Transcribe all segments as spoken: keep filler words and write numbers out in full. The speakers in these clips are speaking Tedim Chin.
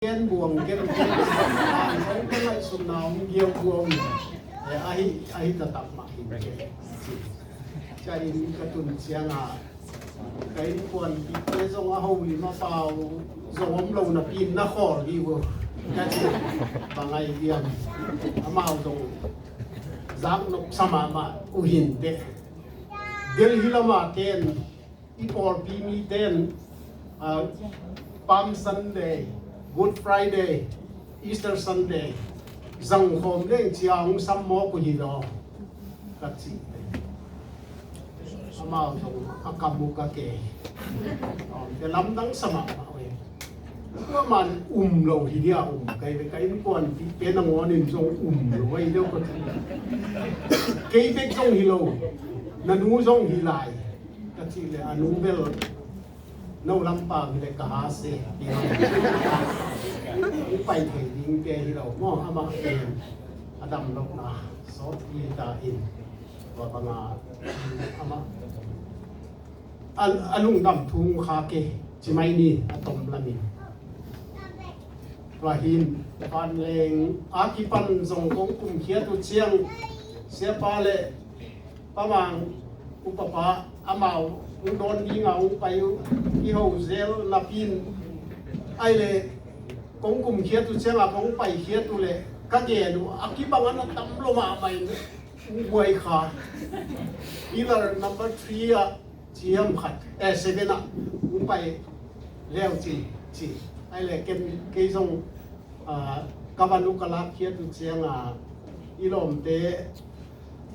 gen buang gen gen. Song ka ngaihsutna om giau buang. Eh, ahi, ahi taktak mah hi. Cia inn ka tun ciangah ka innkuanpihte zong a holim a pau zong om lo napi-in na khawl dih uh ka ci. Bang ai diam, amau zong zaknop sa mahmah uh hi inteh. Delhi lamah ten i pawlpi miten, ah, Palm Sunday, Good Friday, Easter Sunday zangkhawm leng cia hong sam mawk uh hi law ka cih. Amau zong a kam uh ka ke. Te lamdang sa mahmah uh hi. Tua man um lo hi dia um. Kai, kai innkuanpihte nangawnin zong um lo hi dia ka cih. Kei bek zong hi lo, na nu zong hi lai. Ka cih leh a nu bel no lampang hi leh ka ha se. Hong pai thei dingte hi lo maw, amah pen a damlohna sawt hi ta in. Tua banga amah a, a lungdam thu hong khak hi ci mai ni, a tom lamin. Tua hi in vanleng a kipan zong kong kumkhiat uh ciang siapa le Pa Mang, upapa, amau hong dawn dinga hong pai uh kiho zel napi-in, ai leh kong kumkhiat uh cianga kong paikhiat uh leh ka gen uh a kibang a na tam lo mahmah in hong buai kha. Pillar number three ah ci hiam khat, eh, seven ah hong pai leu ci, ci. Ai leh ken, kei zong, ah, ka van uh ka lakkhiat uh cianga i lawmte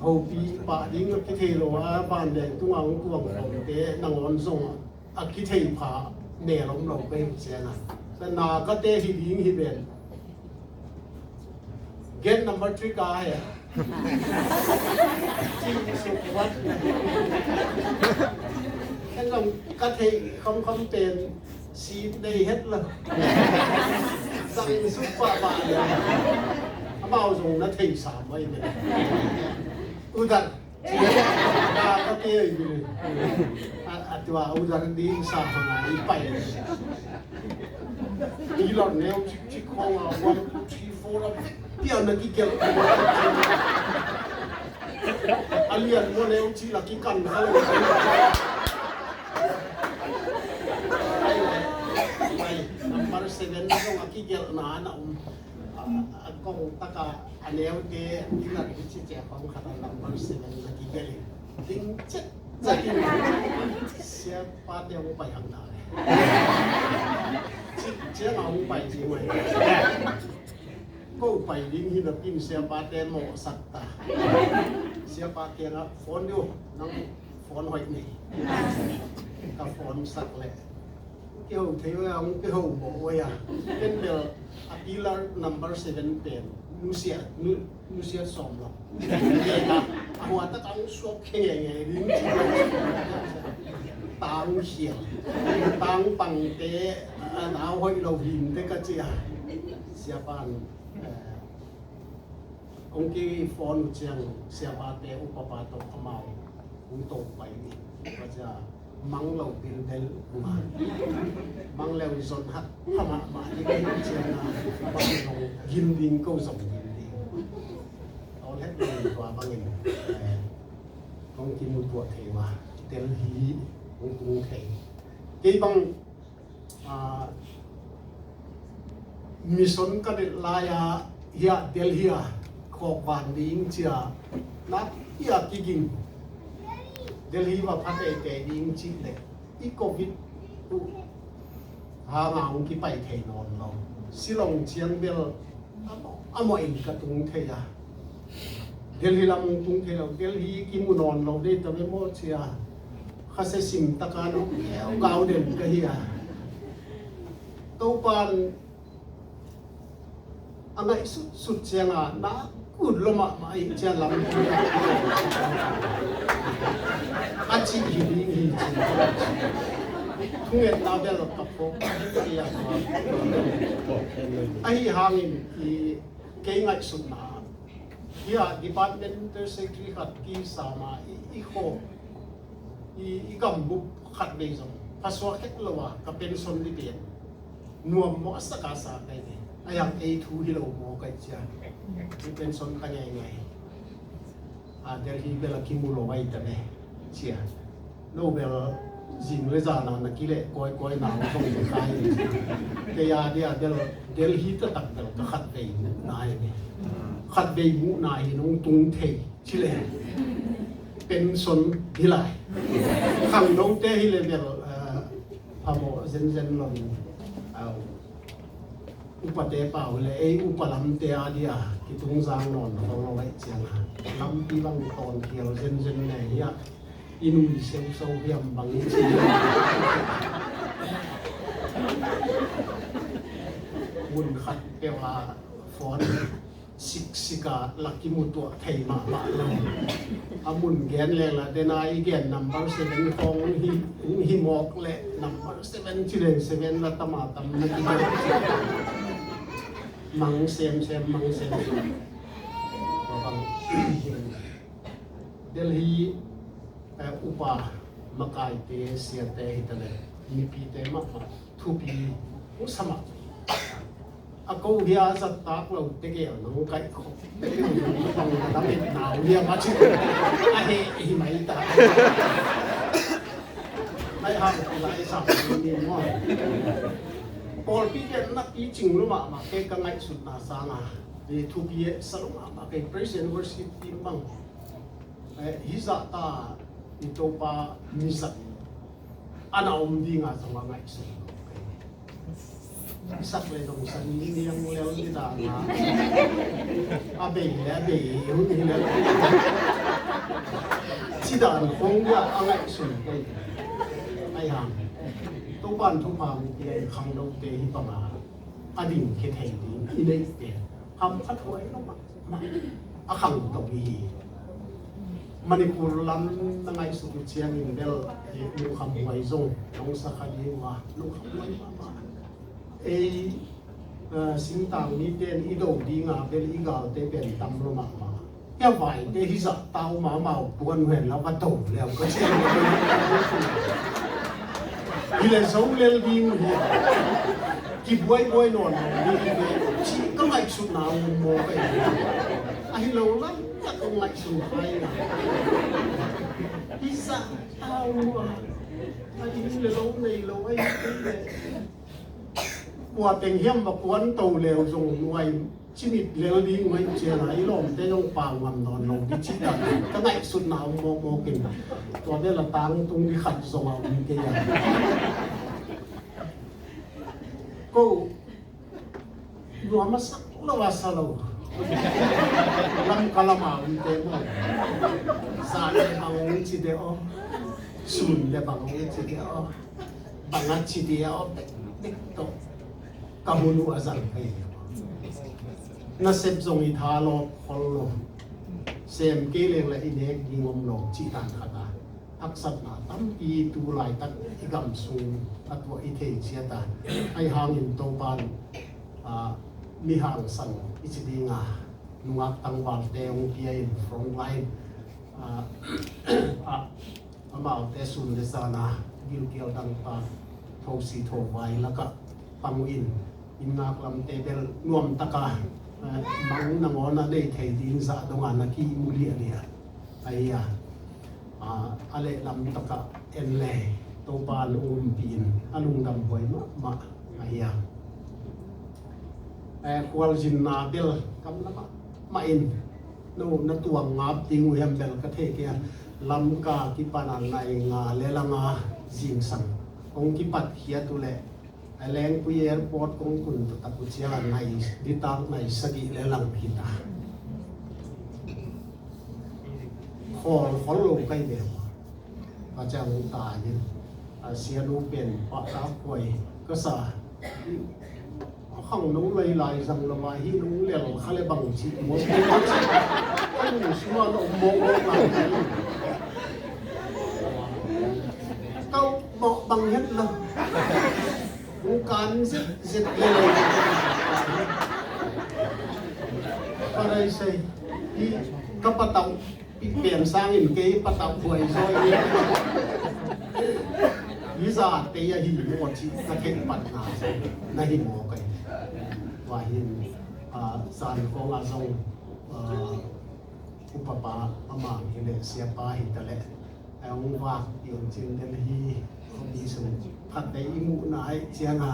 hopih pah ding a kithei lo a, vanleng tunga hong tuang lawmte nangawn zong a kithei pha mel om lo ka hi uh cianga. Ka na ka te hi ding hi ven. Gate number three ka he. Cing suk vat. Ken zong ka theih khomkhom pen si nei het lo. Sang suk pahpah le. Amau zong na thei sam mai me. Udar. Na ka ke ai bi le. A, a tua udar ding sa hang ai pai. Pillar neu cik cik khong a, one, two, three, four a, pian na kigelh. A lian mua neu cik la kikan kha lo. Ai, number seven zong a kigelhna na om. A, a kong taka a neute pillar i ci ciang khong khat a number seven na kigelh in. Ding cet. Siapate hong pai hang na le. Ci, ciang a hong pai ci mai. Ko pai ding hi napi-in siapate mawhsak ta. Siapa kiangah phone dih uh, nang phone hoih nei. Ka phone sak leh kiho thei uh a, hong kiho mawh uh a. Ken bel a pillar number seven pen nusia, nu, nusia sawm lo. A hua tak ang suak khengenge ding ci. Tang khial, tang pangte, a nau hoih lo hinte ka ci a. Siapan, eh, hong ki phone uh ciang siapate upapa tawh amau hong to pai ni. Ka ci a. Mang lo bilbel ma. Mang lo zon hak pha mahmah ding hi ciang a, bang zong gim ding ko zong gim ding. Aw het lo tua bangin, eh, kong kimu tuah thei ua, Delhi hong tung thei. Kei bang, ah, mission ka delh lai-a hiah Delhi a khawk van ding cia nak hiah kiging. Delhi va pha teitei ding cih leh i covid uh hanga hong kipai thei nawn lo. Silong ciang bel a mawh, a mawh in ka tung thei a. Delhi lam hong tung thei lo, Delhi kimu nawn lo dei ta ve maw cia. Khasia sim taka nong neu gau den ka hi a. Topan a ngaihsutsut cianga na kut lo mahmah ih cia lam a cih hi ding hi ci. Thungetna bel ka phawk a hi a. Ahi hangin i kei ngaihsutna hia department secretary khat kisama i, i kho i, i gambup khat vei zong pasuak het lo a ka pension ni pen Nuam mawh a sak a sa kai ve. A yang ei thu hi lo maw kai cia. I pension ta ngei ngei. A Delhi bel a kimu lo ai ta ve cia. No bel zing le zan a na kile koi koi na lo zong te kai. Te ya dia bel Delhi ta tak bel ka khat vei mu na ai ve. Khat vei mu na hi nong tung thei. Chile pension hi lai. Khangnote hi le bel, eh, phamawh zenzen lo. Au. Upate pau le ei upa lamte a dia kitung zang nawn lo lo ai ciang ha. Lampi bang tawn kial zenzen le hi a. I nui seu so hiam bang i ci. Mun khat peuh a phone siksik a la kimu tuah thei mahmah lo. A mun gen leng la dena i gen number seven khawng hong hi, hong hi mawk leh number seven ci leng seven la tam a tam na kigen. Mang semsem, mang semsem. Delhi, eh, upa makaite, siate hi ta le mipite mahmah thupi hong sa mah. A ko hia zat tak lo tegel nang kaih khop tegel nang bang na lam et nau hia ma ci. A he hi mai ta. Lai hang lai sa ni mo. Pawlpi ken na pi cing lo mahmah ke ka ngaihsutna sanga. Ni thupi e sa lo mahmah ke praise and worship team bang. Eh, hi zah ta i Topa mizat a na om dinga zong a ngaihsun. I sak le dong san i niang lel i dan a. A bei le a bei i hun hi le. Ci dan khong ya a ngaihsun kei. Ai hang. Topa in thupha mi ti ai khang lo te hi panga. A ding khia thei ding i neih pen. Ham khat huai lo mah. A khangto hi. Manipur lam na ngaihsut uh ciangin bel, eh, lungkham huai zong nong sa kha ding uh a, lungkham huai mahmah. Ei, eh, singtang mite in i do dinga bel i galte pen tam lo mahmah. Hia vaite hi zah tau mahmah uh puan uh hen la va do leu ka ciang. Hi le zo lel ding uh hi. Kibuaibuai nawn lo ding hi ve. Ci ka ngaihsutna uh maw ka hi. A hi lo lam tak ka ngaihsun hai na. Hi zah tau uh a. A hi le lo nei lo a hi le. Kua teng hiam va kuan to leu zong nuai cimit lel ding uh a hi cian a i lawmte zong pau ngam nawn lo ding ci dan ka ngaihsutna uh mawkmawk in. Tua bel a tangtung ding khat zong a om kei a. Ko nuam a sak lo a sa lo. Lamka lama omte maw. Zan le bang hong ci de aw. Sun le bang hong ci de aw. Bang a ci de aw. Bek bek tawh ka hun uh a zang kei. Nasep zong i tha lawp khol lo. Sem kei leng la i nek ding om lo ci dan khat a. Haksatna tampi tu laitak i gam sung a tuah i thei ciat a. Ai hangin Topa in, ah, mi hangsan i ci dinga nungak tangvalte hong pia in frontline, ah, ah, amaute sun le zana gilkial dangtak thosi thovai lakah pang uh in, inn ngaklamte bel nuamtaka, eh, mang nangawn a nei thei ding zah donga na ki-ihmu liahliah ahi a, ah, a lehlam takah en le Topa in hong umpih in a lungdam huai mahmah ahi a. Eh, khualzinna bel kam lamah mah in no na tuang ngap ding uh hiam bel ka thei kei a. Lamka kipan a nai nga le la nga zingsang hong kipat khiat uh leh a Lengpui airport kong tun taktak uh ciang a nai, nitak nai sagih le lang hi ta. Khawl khol lo kai ve. Ka ciang hong ta in a sianu pen pahtak huai ka sa. A khang nong lai lai zang lo a hi nong lel kha le bang ci maw. Ka lung sung a lo maw maw lai. Kau maw bang het lo. Hong kan zet zet le. Parai sei hi ka patau. Pen sangin kei patau buai zaw hi. Hi zate a hi maw cih ka theih patna na hi maw kai. Tua hin, ah, zan khawngah zong, ah, upapa a mang hi leh siapa hi ta leh, a hong vak piang cin den hi. Khuapi sung khatvei i muhna aih cianga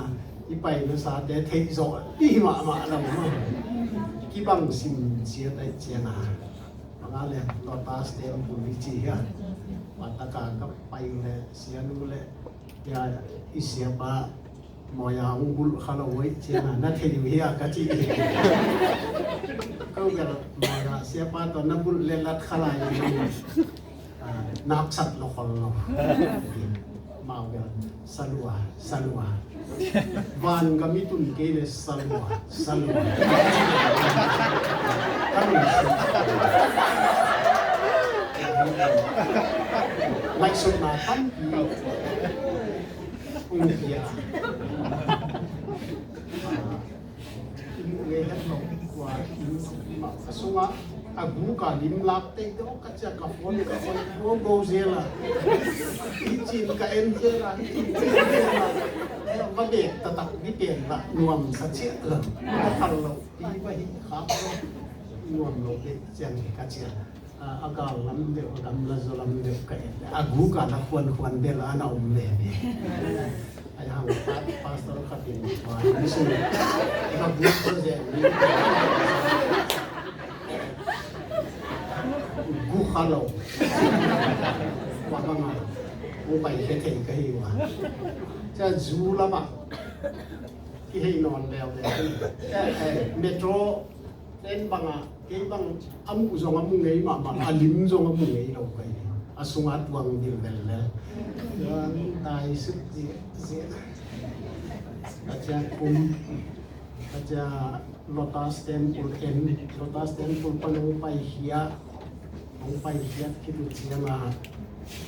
i pai nasate theih zawh dih mahmah lo maw. Kibang sim ciat aih cianga. Banga le Lotus Temple i ci hian. Pataka ka pai le sianu le ya i siapa mawia hong bulh kha lo hoih cianga na thei uh hia ka ci. Ko bel mawia siapa tawh na bulh le lat kha lai. Ah, naksat lo khol lo. Mau bel salua, salua. Van ka mi tun kei le salua, salua. Ka ngaihsutna tampi hong pia. Ah, i muh ngei het lo, kua inn a sungah a guk a lim lak tei dawh ka ciah ka phone ka on go go zel a. I cin ka en zel a, i cin zel a. Va bek taktak ni pen lah nuam sa ciah lo. Ka thal lo, i va hi khak lo. Nuam lo bek ciang ka ciah. A, a gal lam deuh, a gamla zaw lam deuh ka et. A guk a na khuankhuan bel a na om veve. Ai hang pa, pastor khat in pa, mission. A guk zaw zen. Guk a lo. Kua bang a. Hong pai khe thei ka hi ua. Cia zu lam ah. Kihei nawn leuleu. Eh, eh, metro train bang a, kei bang a muh zong a mu ngei mahmah, a lim zong a mu ngei lo kei. A sungah tuang dil velvel. Tuan tai sut ziahziah. Ka cia kum, ka cia Lotus Temple en, Lotus Temple pan hong pai hiah, hong pai hiah khit uh ciangah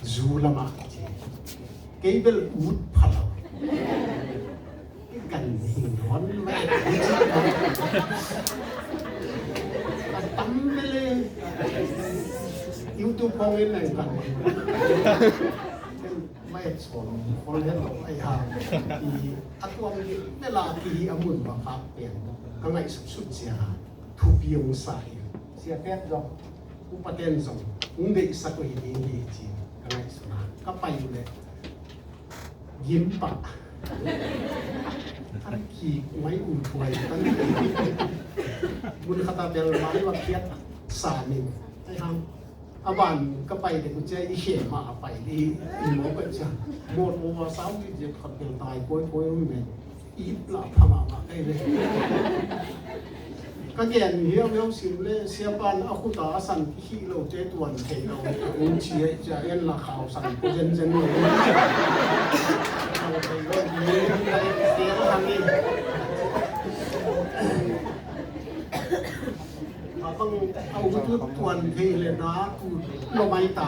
zu lamah ka ci. Kei bel ut pha lo. Kan hing hon mai. A tam bele. YouTube hong in nang kan. Mai chon hol het lo ai ha. I a tuang ni bela ki hi a mun ba khak pen. Ka ngaihsut sut sia. Thupi hong sa hi. Sia pet zong. Upa ten zong. Hong deihsak uh hi ding hi ci. Ka ngaihsut na. Ka pai uh le. Gim pah. An ki mai um thuai kan. Mun khata bel mai wa khiat sa min. Ai hang. A ban ka pai dek uh cia i khem mah a pai dih i mawk uh cia. Mawt mawk a sau dih cia khat bel tai kuai kuai um ne. It lah pha mahmah kei le. Ka gen hiau hiau sim le siapa in a khuta a san kikhih lote tuan thei lo. Un ci a i cia en la khau san ko zen zen lo. Khau thei lo. Ka en sia lo hang e. Ka bang a utut tuan thei le na tu lo mai ta.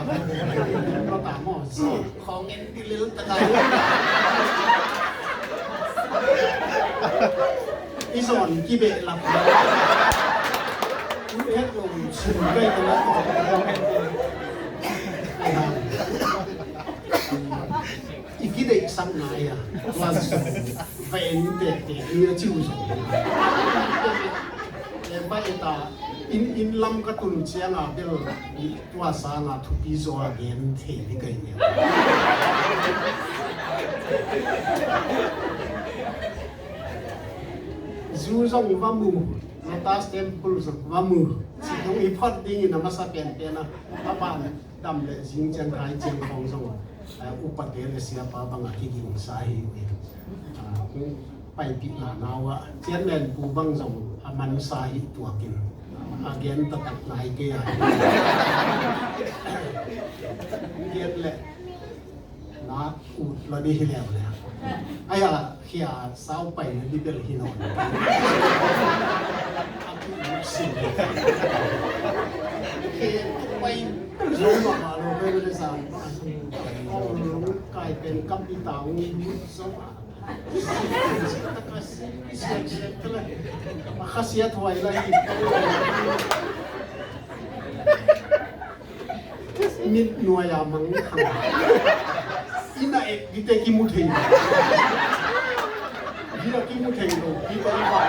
Lo ta maw. Khong en ti lil ta dai. I zon ki beh lap. U het lo sin kai ta la. I ki deih sang na ya. Wan su. Ven te te ni a ciu zon. E ba e ta in in lam ka tun ciang a bel. Tua sanga thupi zaw a gen thei ni kai nia. Zu zong va mu, Lotus Temple zong va mu. Ci dong i phot dingin a masa penpen a, a ban dam le zing ciang kai ciang khong zong, eh, upate le siapa bang a kiging sa hi uh in. Ah, paipih na nau ah chairman pu bang zong a mansa hi tuakin a gen taktak nai kei a. Gen le na ut lo di hi leu le. Ai a khia sau pai na di bel hi nawn. A tu ut sin. Ke pai zong ma ma lo ke le sa. Kai pen kam i tau ut zong a. Khasiat huai lai. Mit nuai a mang khang. Inn a et dite kimu thei lo. Hi a kimu thei lo. Hi a i vai.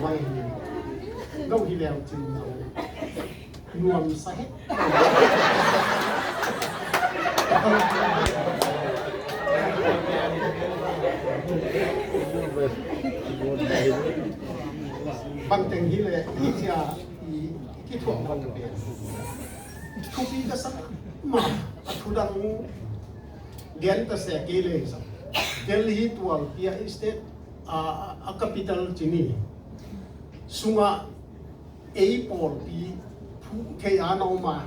Vai hi. Lo hi leu cin lo. Nuam sa het. Bang teng hi le, hi cia i kithuah bang pen. Thupi ka sak mah a, thu dang gen ta se kei leng sa. Delhi tualpi a state a, a capital ci ni. Sungah ei pawlpi phuh thei a na om a,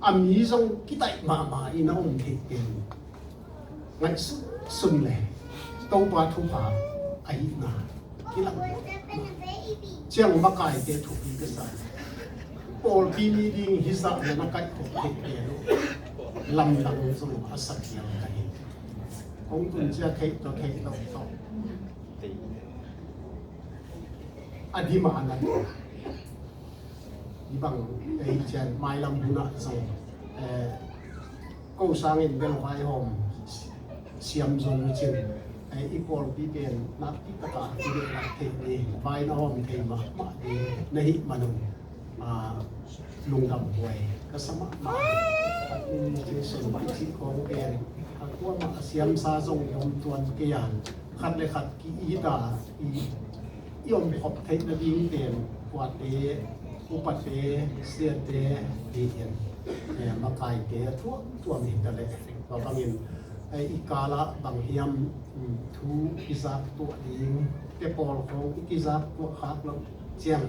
a mi zong kitaih mahmah in a om thei pen ngaihsun sun le Topa thupha ahihna kilang. Ciang makaite thupi ka sa. Pawlpi mi ding hi zah na na kaih khop thei pen lamdang zong a sa kiang ka hi. Kong tun cia theih tawh theih loh tawh a demand a hi bang, eh, cian mailam hunah zong, eh, ko sangin bel vaihawm siam zong cin, eh, i pawlpi pen nakpi taka i dehlak thei ni, vai na hawm thei mahmah ding na hih manun, ah, lungdam huai ka sa mahmah. Administration i cih khawng pen a kuamah a siamsa zong i om tuan kei a, khat le khat ki-it a, i, i om khop theih nading pen kuate, upate, siate, hi in, eh, makaite a tuamtuam hi ta leh. Tua bangin, eh, i kalah bang hiam, um, thu kizak tuah ding, te pawl khawng i kizak tuah khak loh ciang,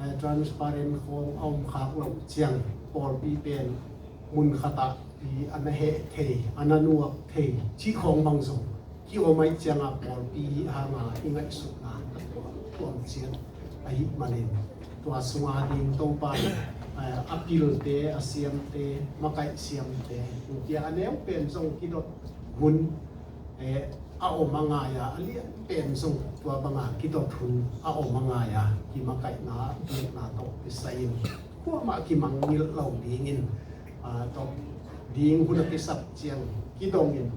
eh, transparent khawng a om khak loh ciang, pawlpi pen mun khatah i a na heh thei, a na nuak thei, cih khawng bang zong ki-om ahih ciangah pawlpi hanga i ngaihsutna a tuam, tuam ciat ahih manin tua sunga ding Topa in, eh, a pilte, a siamte, makaih siamte, tua a neu pen zong kidot hun, eh, a om a ngai a, a lian pen zong tua banga kidot hun a om a ngai a, kimakaihna, biakna tawh kisai in kuamah kimangngilh lo dingin, ah, tawh ding hun a kisap ciang kidongin,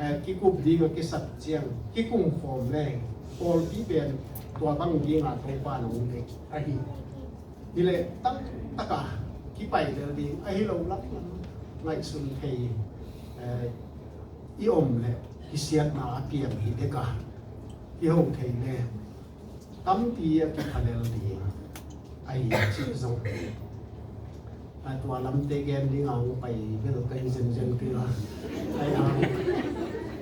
eh, kikup ding a kisap ciang kikum khawm leng pawlpi pen tua bang dinga Topa nong dek ahi. Hi leh tamtaka kipai lel ding ahi lo lak ngaihsun thei, eh, i om leh kisiatna a piang hi dek a, kiho thei le tampi a kiphalel ding ahi cih zong. A tua lamte gen ding a hong pai bel ka hi zenzen kei a. Ai a,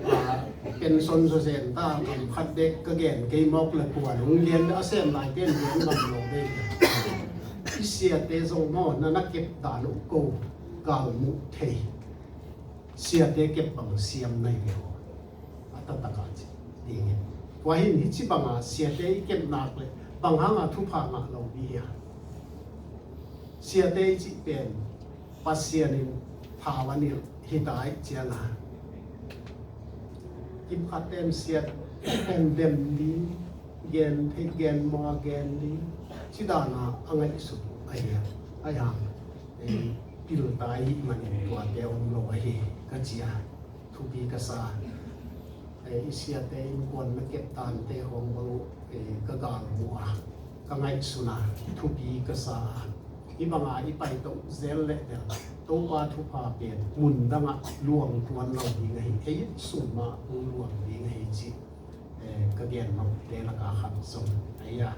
a, pension zaw zen ta, kam khat bek ka gen kei mawk le kuan hong gen a sem lai ten gen ngam lo dei. I siate zong maw, na na kep dan uh ko galmuh thei. Siate kep bang siam nai ve aw. A taktak a ci ding hi. Tua hin hici banga siate i kep nak le bang hanga thupha ngah lo ding hia? Siate i cih pen Pasian in thau a nilh hi ta ahih cianga, kipkhat ten siat pen dem ding, gen thei, gen maw a gen ding, ci dana a ngaihsut ahi a, ahi hang, eh, pil ta ahih manin tuate om lo ahi ka ci a. Thupi ka sa. Eh, i siate innkuan na kep tante hong bang uh, eh, ka galmuh a, ka ngaihsun a, thupi ka sa a. Hih banga i paito zel leh bel Topa thupha pen mun dangah luang tuan lo ding ahi, ei sung mah hong luang ding ahi cih, eh, ka gen mawkte laka khat zong ahi a.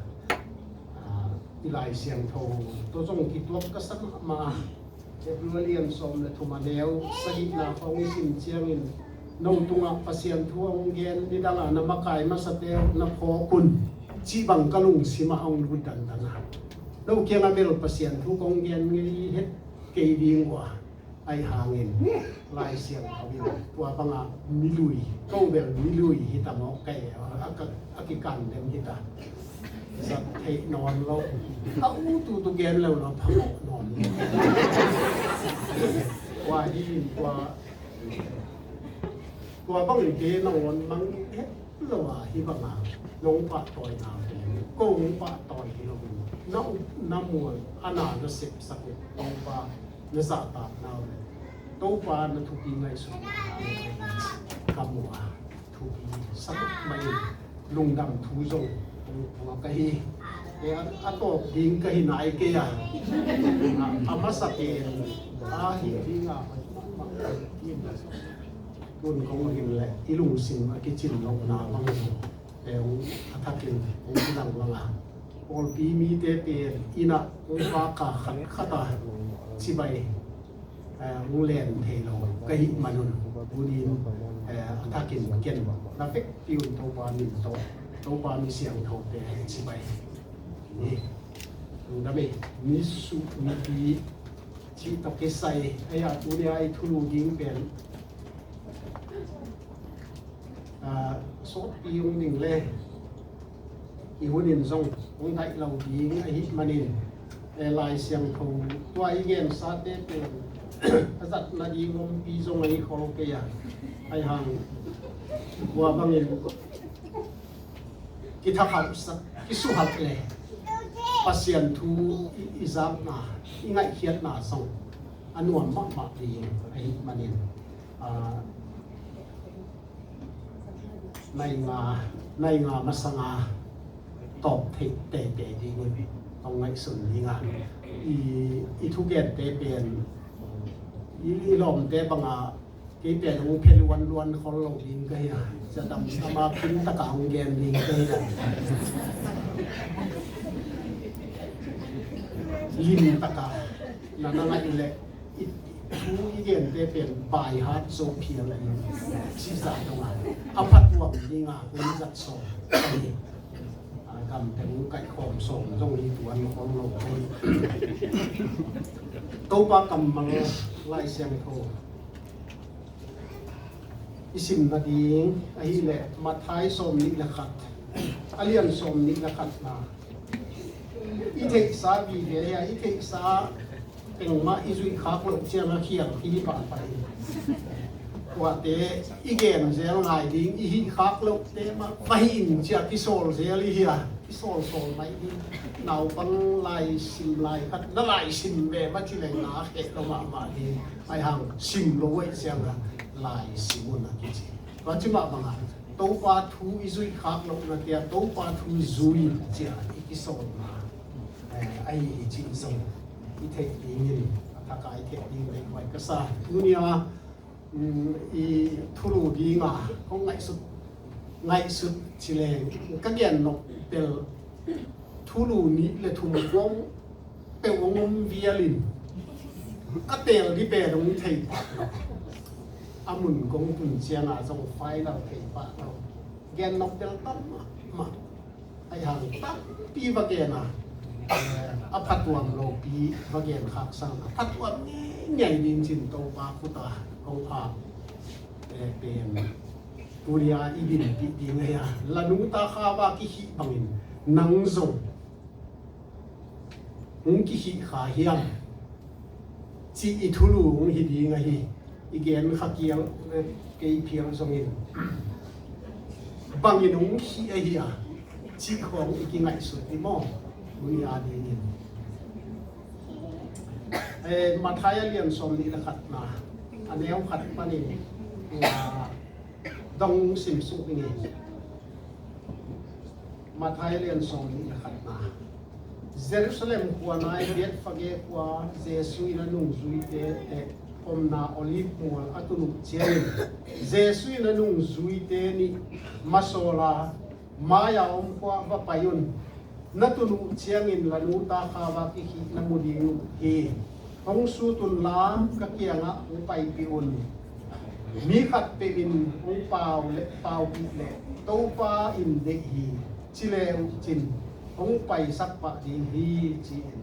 Ah, i Lai Siangtho tawh zong kituak ka sa mahmah a. Hebru a lian sawm le thum a neu sagihna khawng i sim ciangin, no tungah Pasian thu hong gen nidanga na makai masate na phawk un, cih bang ka lungsimah hong lut dandan a. No kiangah bel Pasian thu kong gen ngei het kei ding uh a, ahi hangin Lai Siangtho in tua banga milui, ko bel milui hita mawk kei a, a ka, a kikan dem hita. Zat theih nawn lo. A ut ut uh gen lo na phamawh nawn lo. Tua hi in tua, tua bangin kei nangawn mang het lo a, hih banga nong pahtawi na pen ko hong pahtawi hi lo in, na up na muan a na na sepsak uh Topa na zahtakna uh le Topa na thupi ngaihsutna ka mu a, thupi sa mah in lungdam thu zong hong pua ka hi. Kei a, a tawp ding ka hi nai kei a, a masa pen a hi ding a, tun kong ring le i lungsim a kicin lohna bang zong pen a thakin hong kilang lang a, pawlpi mite pen inn ah hong paka khat khat a cibai, eh, hong len thei lo ka hih manun, tuni in, eh, a thakin ken na vekpi un Topa min tawh, Topa mi siangthote cibai hi. Lungdam ei, mi su mipi cih tawh kisai ei a, tuni a i thulu ding pen, ah, sawtpi hong ding le i hun in zong hong daih lo ding ahih manin, eh, Lai Siangtho tua i gensate pen a zat nading ompi zong a i khol kei a, ahi hang tua bangin kithakhauhsak, kisuhhak le Pasian thu i, i zakna, i ngaihkhiatna zong a nuam mahmah ding ahih manin, ah, nai nga, nai nga masanga tawp theih teitei dingin kong ngaihsun ding a, i, i thugente pen i, i lawmte banga kei pen hong phe luanluan khol lo ding ka hi a, cia damdam a pin taka hong gen ding ka hi a. Lim taka na na ngaih leh i thu i gente pen by heart zo phial a, sisa dong a, a phat uam ding a hong zat sawm ka hi. A, gamteng kaikhawm sawm zong hi tuan khol lo. Topa kammal Lai Siangtho i sim nading ahih leh Matthai sawm nih le khat, a lian sawm nih le khatna. I theihsa vive a, i theihsa pengmah i zuih khak loh ciang a khial i hi pahpah in, kuate i gen zel ngai ding, i hih khak lohte mah va hih in ci a kisawl zel i hi a, kisawlsawl mai ding. Naupang laisim lai khat na laisim ve mah ci leng na kheh lo mahmah ding. Ahi hang sim lo uh ahih ciang a laisim un a kici. Tua ci mah bangah Topa thu i zuih khak lohna te ah Topa thu zui ci a i kisawlna, eh, ahi hi cih zong i theih dingin a thak a i theih ding deihhuai ka sa. Tuni a, um, i thulu ding a kong ngaihsut, ngaihsut ci leng ka gen nop tel thulu nih le thum kong peuh hong om vial in ka teel ding pen hong thei pah lo. A mun kong tun ciang a zong final thei pah lo. Gen nop tel tam mahmah. Ahi hang tampi va gen a, eh, a phatuam lopi va gen khak sang a phatuam ngeingei ding cin Topa khut a kong phak, eh, pen tuni a i dinpih ding ahi a, la nu ta kha va kikhih bangin nang zong hong kikhih kha hiam cih i thulu hong hi ding ahi. I gen kha kial, eh, kei phial zongin bangin hong khih ahi a cih khawng i kingaihsut hi maw? Tuni a dingin, eh, Matthai a lian sawm nih le khatna a neu khat panin, ah, dong sim suk ding hi. Matthai lian sawm nih le khatna. Jerusalem khua nai Bethphage khua Jesuh in a nungzuite te omna Olive mual a tun uh ciangin Jesuh in a nungzuite nih ma sawl a, mai-a om khua va pai un. Na tun uh ciangin la nu ta kha va kikhih na mu ding uh hi. Hong sut unla ka kiangah hong paipih un. Mi khatpeuh in hong pau le, paupih leh Topa in deih hi ci le uh cin hong paisak pah ding hi, ci-in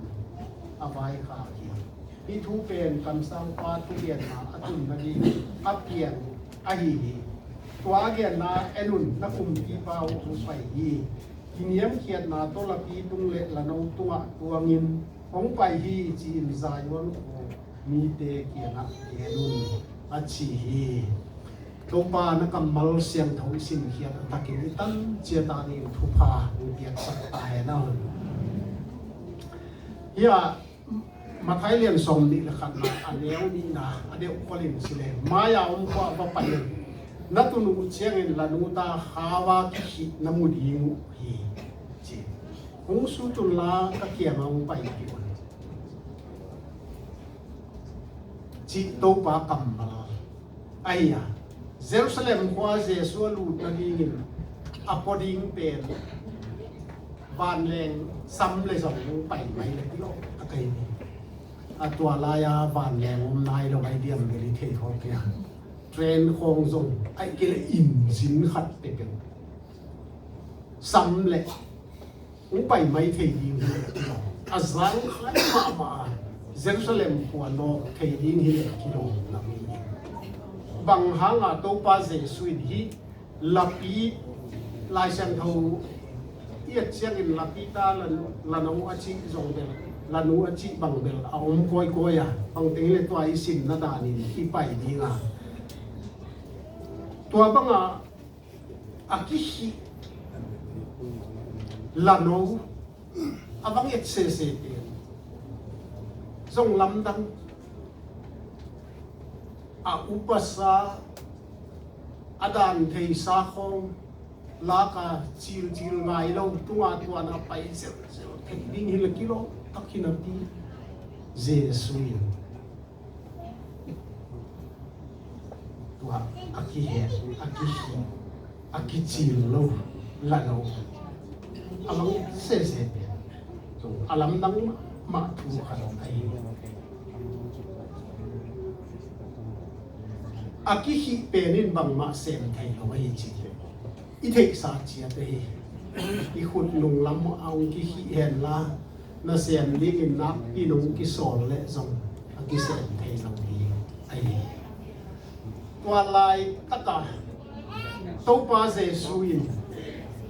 a vaikhak hi. Hih thu pen kamsangpa thugenna a tun nading a piang ahi hi. Tua a genna en un, na kumpipa uh hong pai hi. Kiniamkhiatna tawh lapi tung le lano tungah tuangin hong pai hi, ci-in Zion khua mite kiangah gen un, a ci hi. Topa na kammal siangtho i simkhiat a takin i tan ciat a ding thupha hong piaksak ta hen aw. Hiah Matthai lian sawmnih le khatna, a neu nihna, a deuh kholin si le, mai-a om khua va pai in, na tun uh ciangin la nu ta khau-a kikhih na mu ding uh hi, ci. Hong sut unla ka kiangah hong paipih un, cih Topa kammal ahi a. Jerusalem khua Jesu a lut nadingin a pua ding pen vanleng sam le zong pai mai le kilawm a kai ni. A tua lai-a vanleng om nai lo ai diam bel i thei khawk hi a. Train khawng zong ai kei le inzin khat peuhpeuh sam le hong pai mai thei ding hi leh kilawm. A zangkhai mahmah a Jerusalem khua nawk thei ding hi leh kilawm lam hi. Bang hanga Topa Jesu in hih lapi, Lai Siangtho i et ciangin lapi ta la, la no a cih zong bel, la nu a cih bang bel a om kawikawi a, bangteng hi leh tua i sinna danin i pai ding a. Tua banga a kikhih la no a bang et sese pen zong lamdang, a upasa, a dan theisa khawng laka cilcil ngai lo, tunga tuana pai zelzel thei ding hi le kilawm tak hi napi Jesu in tua a kihet, a kikhih, a kicil lo la no a bang sese pen a lamdang mahmah thu khat ahi. A kikhih pen in bangmah sem thei lo ahi ci. I theihsa ciat ahi. I khut nung lam a hong kikhih henla, nasem dingin nakpi nung kisawl leh zong a kisem thei lo ding ahi. Tua laitaka Topa Jesu in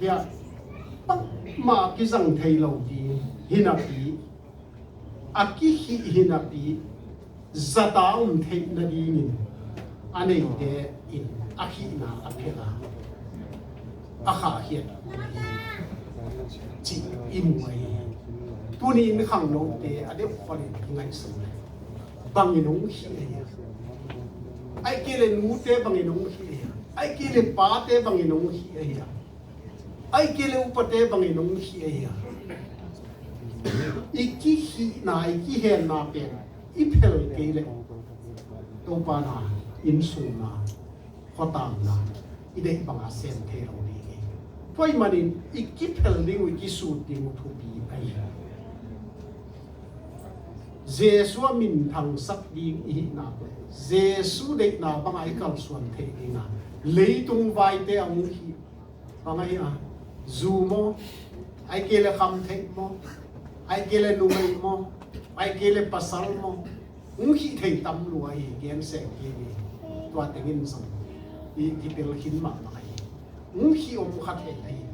hiah bangmah kizang thei lo ding hi napi, a kikhih hi napi, zata om theih nadingin a neite in a khihna a phelh a, a khahkhiat cih i mu ahi. Tuni in khangnote a deuh kholin i ngaihsun le bangin hong khih ahi a, ai kei le nute bangin hong khih ahi a, ai kei le pate bangin hong khih ahi a, ai kei le upate bangin hong khih ahi a. I kikhihna, i kihenna pen i phel kei leh Topa na, innsungna, khuatamna i deih banga sem thei lo ding hi. Tua ahih manin i kiphel ding uh, i kisut ding uh thupi ahi. Jesu a minthangsak ding i hihna pen Jesu deihna banga i kalsuan theih dingin leitung vaite a hong khih bang ahi a, zu maw, ai kei le khamtheih maw, ai kei le numei maw, ai kei le pasal maw, hong khih thei tam lua hi, gen seng hi ni. Tua tengin zong i kipel khin mahmah hi. Hong khih om kha thei ahi.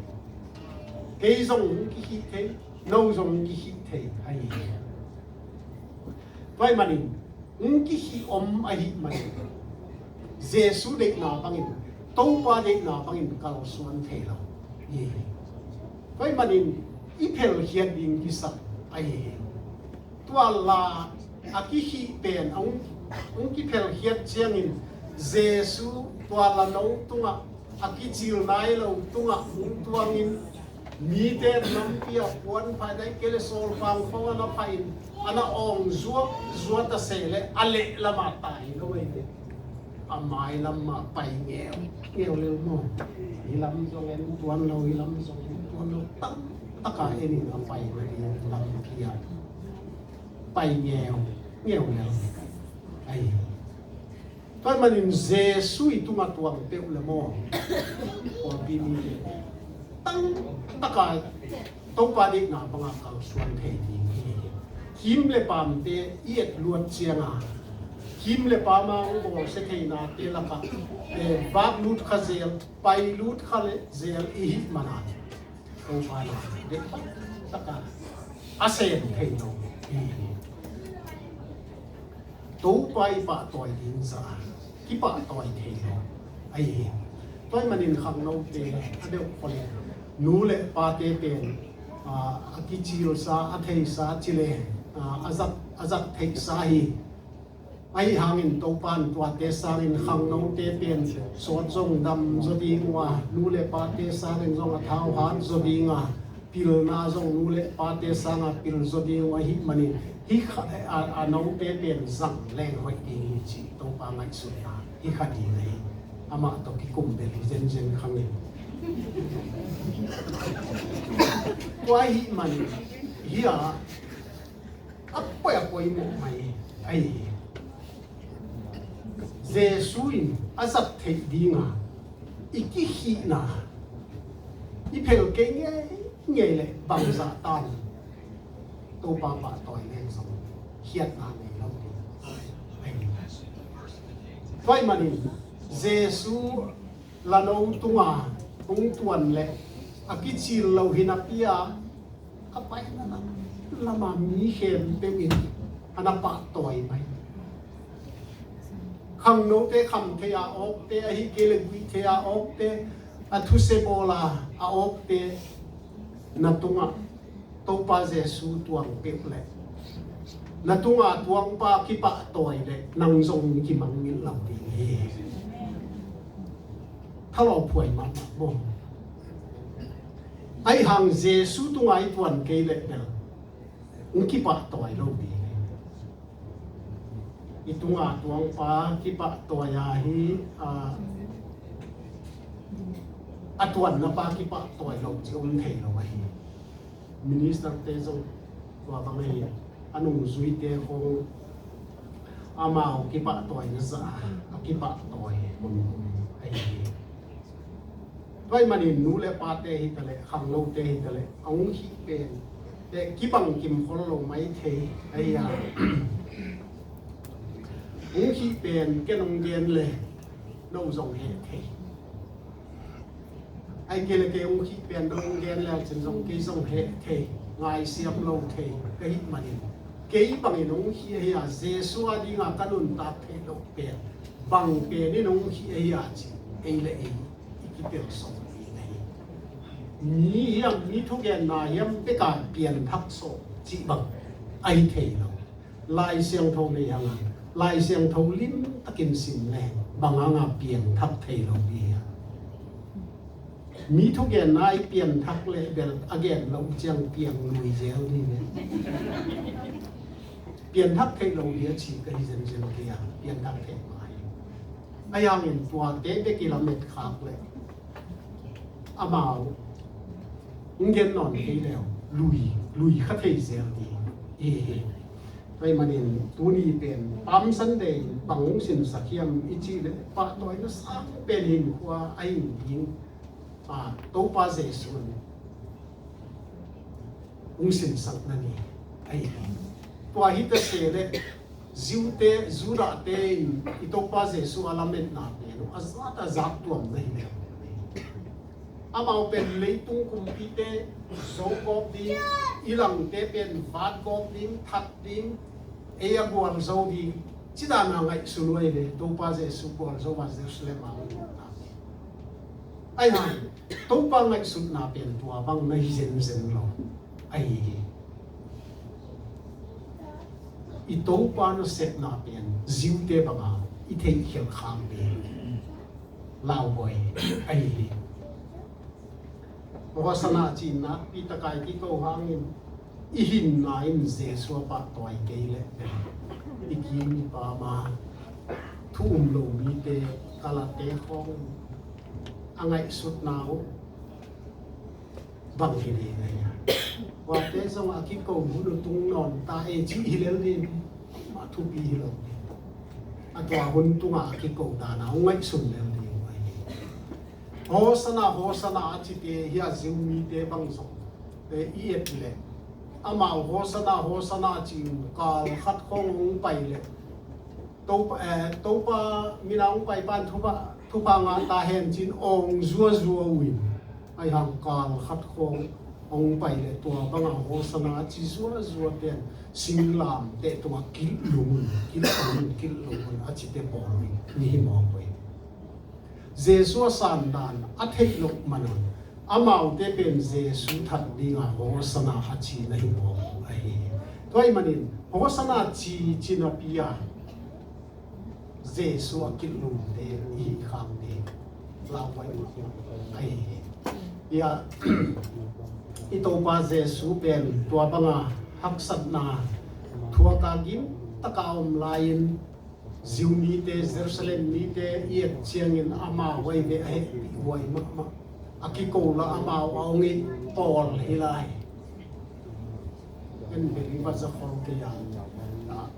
Kei zong hong kikhih thei, no zong hong kikhih thei ahi. Tua ahih manin hong kikhih om ahih manin Jesu deihna bangin, Topa deihna bangin kalsuan thei lo hi. Tua ahih manin i phelkhiat ding kisam ahi hi. Tua la a kikhih pen a hong, hong kiphelkhiat ciangin Jesu tua la no tungah a kicil nai lo tungah hong tuangin, mite nampi ah puan pha in, ai kei le sawlpang khawng a na pha in, a na awng zuakzuak ta se leh a leh lamah tai lo ei ve. A mai lamah pai ngeungeu lel maw? Hi lam zong en tuan lo, hi lam zong en tuan lo, tamtaka en in a pai nading lampi ah pai ngeungeu lel. Ai. Tua ahih manin Jesu i tungah tuang peuh le maw, pawlpi mite tamtaka Topa deihna banga kalsuan thei ding hi. Kim le pamte i et luat cianga, kim le pama hong bawlsia theinate lakah, eh, vak lut kha zel, pai lut kha le zel i hih mana Topa na deih taka a sem thei lo hi. Topa i pahtawi ding zah kipahtawi thei lo ahi hi. Tua ahih manin khangnote a deuh kholin nu le pate pen, ah, a kicilsa, a theisa ci le, ah, a zat a zat theihsa hi. Ahi hangin Topa in tuate sangin khangnote pen sawt zong dam zaw ding uh a, nu le pate sangin zong a thauhat zaw ding a, pilna zong nu le pate sanga pil zaw ding uh ahih manin hih kha a, a note pen zang leng hoih ding hi cih Topa ngaihsutna hi kha ding ahi. Amah tawh kikum bel hi zenzen khang in. Tua ahih manin hih a a poi a poimawh mai ahi hi. Jesu in a zat theih dinga i kikhihna i phel kei ngeingei leh bangzah tan Topa pahtawi leng zong khiatna nei lo ding ahi hi. Tua ahih manin Jesu lano tunga hong tuan leh a kicil lo hi napi a, a paina lam lama mi khempeuh in a na pahtawi mai. Khangnote kham thei a awkte, ahih kei leh guih thei a awkte, a thuse bawl a a awkte na tungah Topa Jesu tuang peuh leh na tunga tuangpa kipahtawi leh nang zong kimangngilh lo ding hi. Thalawphuai mahmah maw? Ahi hang Jesu tunga i tuan kei leh bel hong kipahtawi lo ding hi. I tunga tuangpa kipahtawi a hi, a, a tuanna pa kipahtawi lo ci om thei lo ahi. Ministerte zong tua bang ahi, a nungzuite khong amau kipahtawi na zah a kipahtawi om ahi hi. Tua ahih manin nu le pate hi ta leh, khangnote hi ta leh, a hong khih pen, eh, kibang kim khol lo mai thei ahi a. Hong khih pen ken hong gen leh no zong heh thei. Ahih kei leh kei hong khih pen no hong gen leh cin zong kei zong heh thei, ngaisiam lo thei ka hih manin, kei bangin hong khih ahi a, Jesu a dinga ka nuntak theih loh pen bang pen in hong khih ahi a ci ei le ei i kitel sawm ding ahi. Mi hiam, mi thugenna hiam bek a pianthak sawm cih bang ahi thei lo. Lai Siangtho nei hang a, Lai Siangtho limtakin sim leh bang hang a pianthak thei lo ding hiam? Mi thugenna i pianthak leh bel a gen loh ciang piang lui zel ding hi. Pianthak theih lo hi a ci ka hi zenzen kei a, pianthak theih mah hi. Ahi hangin tuate bek i lamet khak leh amau hong gen nawn kei leh lui, lui kha thei zel ding hi hi. Tua ahih manin tuni pen Palm Sunday bang hong sinsak hiam i cih leh pahtawina sang pen hinkhua a hin ding, a, Topa Jesu in hong sinsakna ni ahi hi. Tua hi ta se leh Jew-te, Judah-te in i Topa Jesu a lametna pen a zat a zat tuam na hi leh, amau pen leitung kumpite zo gawp ding, i langte pen vat gawp ding, that ding, ei a gualzo ding, ci dan a ngaihsun uh ahi leh Topa Jesu gualzo a Jerusalem a hong lut na. Ahi hang Topa ngaihsutna pen tua bang na hi zenzen lo ahi hi. I Topa nasepna pen Jew-te banga i theihkhial khak ding lauhuai ahi hi. Hosanna ci-in nakpi taka i kiko hangin i hinna in Jesu a pahtawi kei leh i kim i pam a, thu um lo mite, kalate khawng a ngaihsutna uh bang hi ding ahi a. Tuate zong a kiko hun uh tung nawn ta e cih hi lel ding, mah thupi hi lo. A tua hun tunga a kiko dan a hong ngaihsun lel ding uh ahi. Hosanna, Hosanna a cite hi a, Jew mite bang zong, eh, i et leh amau Hosanna, Hosanna ci-in kal khat khawng hong pai leh Topa, eh, Topa mina hong pai pan thupha, thupha ngah ta hen ci-in awng zuazua uh in, ahi hang kal khat khawng hong pai leh tua banga Hosanna a ci zuazua pen singlamteh tungah kilh lung un, kilh lung un, kilh lung un a cite pawl uh in ni hi mawk uh hi. Jesu a sandan a theih loh man un amaute pen Jesu that dinga Hosanna a ci na hi mawk uh ahi hi. Tua ahih manin Hosanna cici napi-a Jesu a kilhumte i hih khakte lauhuai mahmah ahi hi. Hia, i Topa Jesu pen tua banga haksatna thuaka gimtaka om lai-in Jew mite, Jerusalem mite i et ciangin amau ahi ve a hehpihhuai mahmah. A kiko la amau a hong i pawl hi lai. En beli va za khol kei a.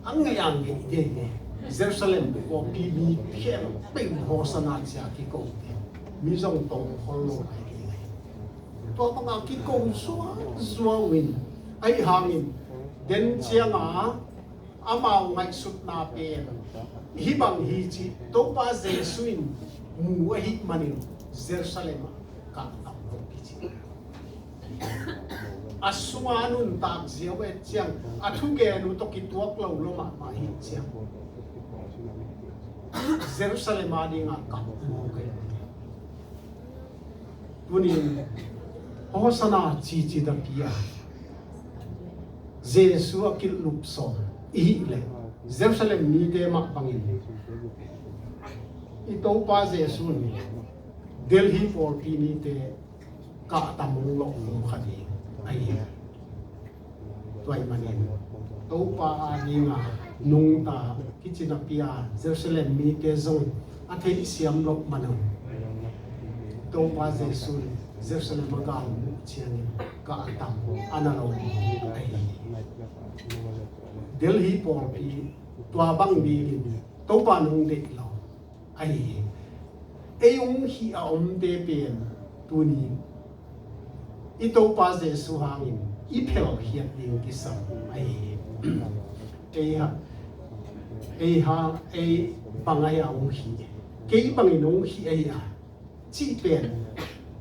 A ngeih a ngeih dei ne. Jerusalem kawpi mi khempeuh Hosanna ci-a kiko te. Mi zong tawng khol lo lai kei lai. Tua banga kiko zuauzuau in, ahih hangin den cianga amau ngaihsutna pen hih bang hi ci, Topa Jesu in mu ahih manin Jerusalem ah kah tam lo kici. A sunga a nuntak zia uh et ciang, a thugen uh tawh kituak lo lo mahmah hi ciang, Jerusalem a dinga kah mu kei. Tunin Hosanna cici napi-a Jesu a kilhlup sawm i hih leh Jerusalem mite mah bangin i Topa Jesu in Delhi pawlpi mite kah tam hong lawh hong kha ding ahi hi. Tua ahih manin Topa a dinga nungta kici napi-a Jerusalem mite zong a theihsiam loh manun Topa Jesu in Jerusalem a gal muh ciangin kah a tam a na lo ahi hi. Delhi pawlpi tua bang dingin Topa nung deih lo ahi hi. Ei hong hih a omte pen tuni i Topa Jesu hangin i phelkhiat ding kisam ahi hi. Ei ha, ei ha, ei bang ahi a hong hih, kei bangin hong hih ahi a cih pen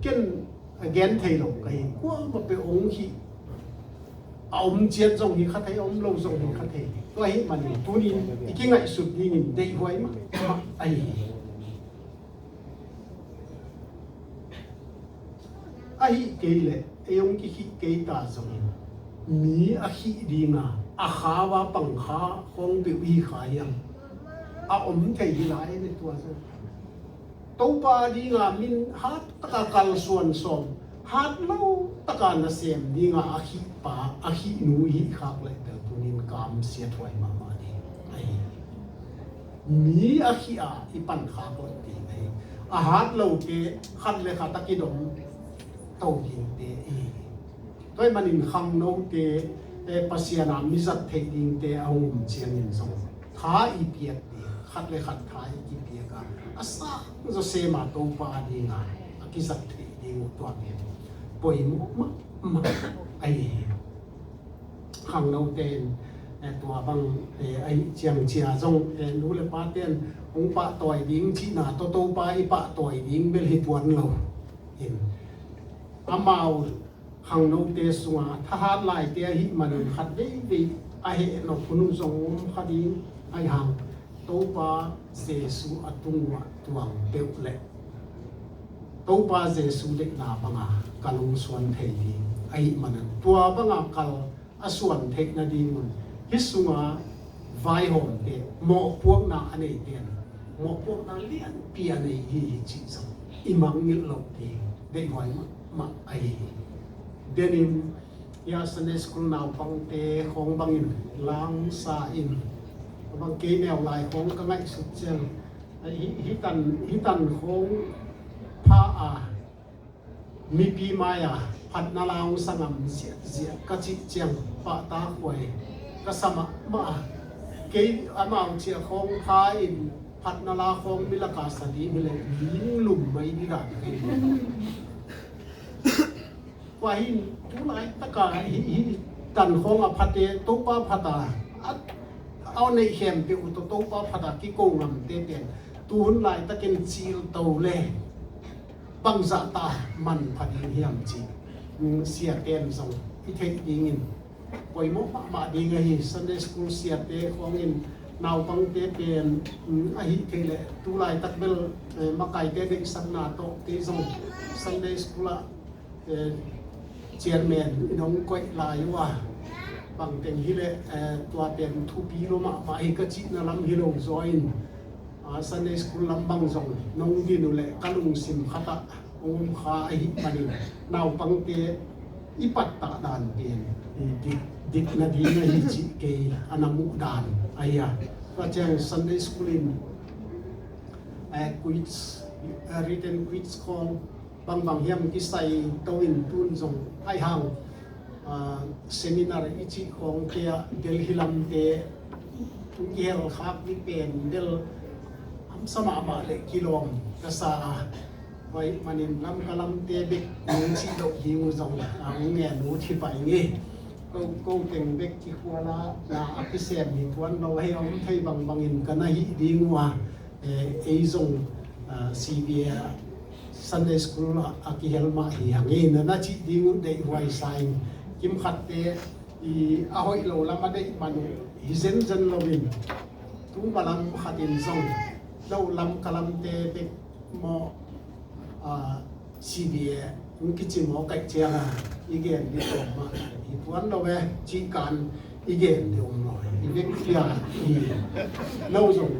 ken a gen thei lo ka hi. Kuamah peuh hong hih a om ciat zong hi kha thei, a om lo zong hi kha thei. Tua ahih manin tunin i kingaihsut dingin deihhuai mahmah ahi hi. Ahih kei leh ei hong kihih kei ta zongin mi a hih dinga a khau a pangkha khawng peuh hi kha hiam? A om thei hi lai ne tua zong. Topa dinga min hat taka kalsuan sawm, hat lo taka nasem dinga a hih pa, a hih nu i hih khak leh tel tunin kamsiat huai mahmah ding ahi. Mi a hih a i pan khak loh ding ahi. A hat lote khat le khat a kidom to dingte i hi. Tua ahih manin khangnote, eh, Pasian a mi zat theih dingte a hong um ciangin zong tha i piak ding, khat le khat tha i kipiak a, a sang zaw sem a Topa dinga a kizat theih ding uh tua pen poimawh mahmah ahi hi. Khangnote in, eh, tua bang, eh, ahih ciang cia zong, eh, nu le pate in hong pahtawi ding cihna tawh Topa i pahtawi ding bel hi tuan lo in, amau khangnote sunga thahat laite ahih manin khat veivei a heh nop hun uh zong om kha ding ahi hang, Topa Jesu a tung uh ah tuang peuh leh Topa Jesu deihna banga kal hong suan thei ding ahih manin tua banga kal a suan theih nadingun hih sunga vaihawmte, mawhpuakna a neite in mawhpuakna lianpi a nei hi hi cih zong i mangngilh loh ding deihhuai mahmah ahi hi. Denin hia Sunday school naupangte khawng bangin langsa in, bang kei neu lai khawng ka ngaihsut ciang, hih, hih tan, hih tan khawng pha a mipi mai-a phatna la hong sa ngam ziahziah ka cih ciang pahtak huai ka sa mahmah a, kei amau ciah khawng pha in phatna la khawng mi laka sa ding hileh ling lum mai ding dan ka hi. Tua hi in tu laitaka hih, hih tan khawng a phate Topa phata a, a neih khempeuh uh tawh Topa phata kiko ngamte pen tuhun laitakin cil to le bangzah ta manpha ding hiam cih, mm, siate in zong i theih dingin poimawh mahmah ding ahi. Sunday school siate khawngin naupangte pen, mm, ahih theih leh tu laitak bel, eh, makaite deihsakna tawh kei zong Sunday school ah, eh, chairman in hong koih lai uh a, Bang teng hi leh, eh, tua pen thupi lua mahmah hi ka cihna lam hi lo zaw in, ah, Sunday school lam bang zong nong din uh leh ka lungsim khat ah hong om kha ahih manin naupangte i pattah dan pen i dik, dik nading ahi cih kei a na muh dan ahi a. Tua ciang Sunday school in, eh, quiz, eh, written quiz khawng bangbang hiam kisai to in tun zong ahi hang, ah, seminar i cih khawngte ah Delhi lamte i hel khak ni pen bel hamsa mahmah leh kilawm ka sa a. Tua ahih manin Lamka lamte bek nong cih loh ding uh zong, ah, hong ngen uh hi pai ngei. Ko, ko teng bek kikhual a na a kisem hi tuan lo, hei a om thei bangbangin ka na hih ding uh a, eh, ei zong, ah, C B A Sunday school ah a kihel mah hi hang e na na cih ding uh deihhuai sa in, kimkhatte i a hoih lo lam a deih man uh hi zenzen lo in, tu ma lam khat in zong lo Lamka lamte bek maw, ah, C B A hong kici maw kaih ciang a i gen ding tawm mah hi tuan lo e, cih kan i gen ding om lo e. I vekpi a i lo zong